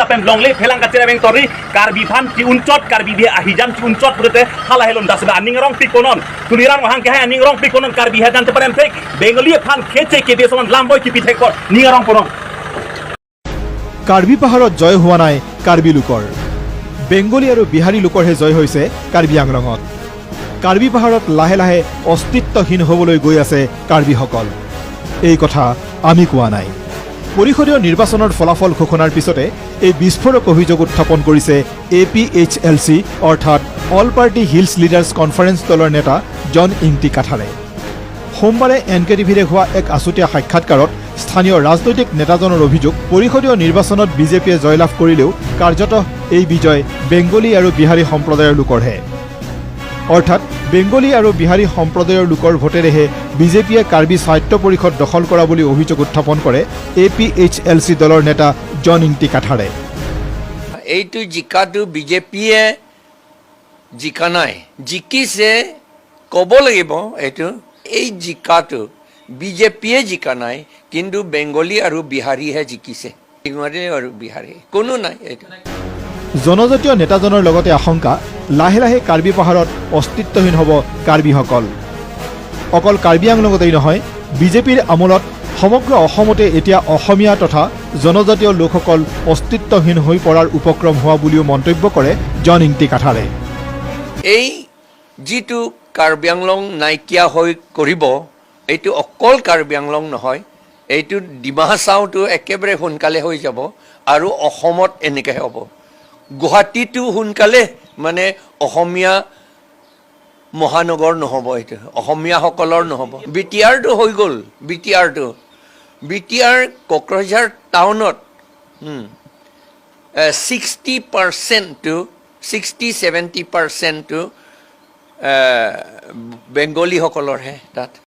Lapem longle phelang ka chera beng tori Karbi phan chi unchot Karbi bi ahijan chi unchot purete hala helon dasba aning rong pikonon tunirang hang ke aning rong pikonon Karbi ha jante parem thek Bengali phan kheche ke besoman lamboy ki pithe kor ning rong ponon। Karbi পাহাৰত জয় হোৱা নাই কাৰ্বি লোকৰ, বেংগলী আৰু বিহাৰী লোকৰহে জয় হৈছে কাৰ্বি আংলঙত। কাৰ্বি পাহাৰত লাহে লাহে অস্তিত্বহীন হ'বলৈ গৈ আছে কাৰ্বিসকল। এই কথা আমি কোৱা নাই। পৰিষদীয় নিৰ্বাচনৰ ফলাফল ঘোষণাৰ পিছতে এই বিস্ফোৰক অভিযোগ উত্থাপন কৰিছে A P H L C, অৰ্থাৎ all party hills leaders conference দলৰ নেতা জন ইংটি কাঠাৰে। সোমবাৰে এন কে টিভিৰে হোৱা এক আছুতীয়া সাক্ষাৎকাৰত স্থানীয় ৰাজনৈতিক নেতাজনৰ অভিযোগ, পৰিষদীয় নিৰ্বাচনত বিজেপিয়ে জয়লাভ কৰিলেও কাৰ্যতঃ এই বিজয় বেংগলী আৰু বিহাৰী সম্প্ৰদায়ৰ লোকৰহে। অৰ্থাৎ বেংগলী আৰু বিহাৰী সম্প্ৰদায়ৰ লোকৰ ভোটেৰেহে বিজেপিয়ে কাৰ্বি স্বায়ত্ত পৰিষদ দখল কৰা বুলি অভিযোগ উত্থাপন কৰে A P H L C দলৰ নেতা জন ইংটি কাঠাৰে। এইটো জিকাটো বিজেপিয়ে জিকা নাই, জিকিছে ক'ব লাগিব। এইটো এই জিকাটো বিজেপিয়ে জিকা নাই, কিন্তু বেংগলী আৰু বিহাৰীহে জিকিছে। বেংগলী আৰু বিহাৰী কোনো নাই এইটো। জনজাতীয় নেতাজনৰ লগতে আশংকা, লাহে লাহে কাৰ্বি পাহাৰত অস্তিত্বহীন হ'ব কাৰ্বিসকল। অকল কাৰ্বি আংলঙতেই নহয়, বিজেপিৰ আমোলত সমগ্ৰ অসমতে এতিয়া অসমীয়া তথা জনজাতীয় লোকসকল অস্তিত্বহীন হৈ পৰাৰ উপক্ৰম হোৱা বুলিও মন্তব্য কৰে জন ইংটি কাঠাৰে। এই যিটো কাৰ্বি আংলং নাইকিয়া হৈ কৰিব, এইটো অকল কাৰ্বি আংলং নহয়, এইটো ডিমা হাছাওটো একেবাৰে সোনকালে হৈ যাব আৰু অসমত এনেকৈ হ'ব। গুৱাহাটীটো সোনকালে মানে অসমীয়া মহানগৰ নহ'ব, এইটো অসমীয়াসকলৰ নহ'ব। বি টি আৰটো হৈ গ'ল। বি টি আৰ কোকৰাঝাৰ টাউনত 60 পাৰ্চেণ্টটো, 60-70 পাৰ্চেণ্টটো বেংগলীসকলৰহে তাত।